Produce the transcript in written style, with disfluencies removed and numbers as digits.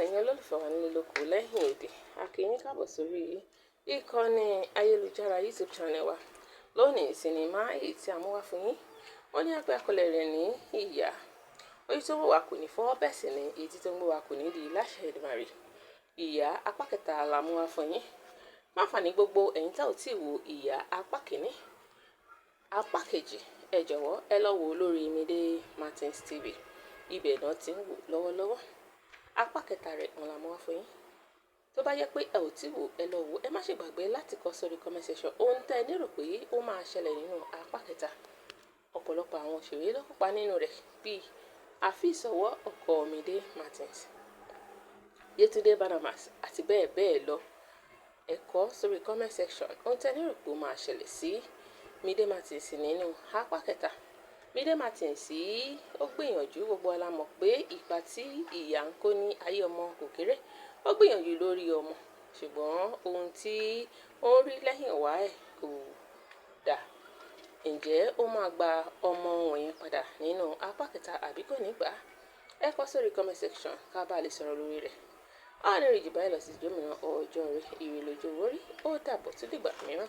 Ẹ̀yin olólùfẹ́ wa nílé, lóko, lẹ́yìn òde, a kí yín káàbọ̀ sórí ìkànnì ayélujára YouTube channel wa. Lónìí, sinimá èyí tí a mú wá fún yín, wọ́n ní àpè àkọlé rẹ̀ ní Ìyá. Ojú tó wò wá kò ní fọ́, bẹ́ẹ̀ sì ni etí tó ń gbọ́ wá kò ní di láṣẹ Èdùmàrè. Ìyá apá kẹta la mú wá fún yín. Má fàní gbogbo ẹ̀yin tá ò tí ì wo Ìyá apá kìíní, apá kejì, ẹ jọ̀wọ́, ẹ lọ wò ó lórí Mide Martins TV. Ibẹ̀ náà ti ń wò lọ́wọ́lọ́wọ́. Apá kẹta rẹ̀ òun la mú wá fún yín. Tó bá jẹ́ pé ẹ ò tí wò, ẹ lọ wò. Ẹ má ṣe gbàgbé láti kọ sórí comment section ohun tẹ́ ẹ lérò pé ó máa ṣẹlẹ̀ nínú apá kẹta. Ọ̀pọ̀lọpọ̀ àwọn òṣèré ló kópa nínú rẹ̀, bíi Afeez Ọwọ́, ọkọ Mide Martins, Yetunde Barnabas àti bẹ́ẹ̀ bẹ́ẹ̀ lọ. Ẹ kọ sórí comment section ohun tẹ́ ẹ lérò pé ó máa ṣẹlẹ̀ sí Mide Martins nínú apá kẹta. Mide Martins, ó gbìyànjú. Gbogbo wa la mọ̀ pé ipa tí ìyá ń kó ní ayé ọmọ kò kéré. Ó gbìyànjú lórí ọmọ, ṣùgbọ́n ohun tí ó ń rí lẹ́yìn wá ẹ̀ kò dà. Ǹjẹ́ ó máa gba ọmọ wọ̀nyẹn padà nínú apá kẹta àbí kò ní gbà á? Ẹ kọ sórí comment section ká bá lè sọ̀rọ̀ lórí rẹ̀. A ní rí jù báyìí lọ sí ìjọ́ mìíràn. Ọjọ́ rẹ̀, ire lójú owó rí. Ó dàbọ̀, tún dìgbà mìíràn.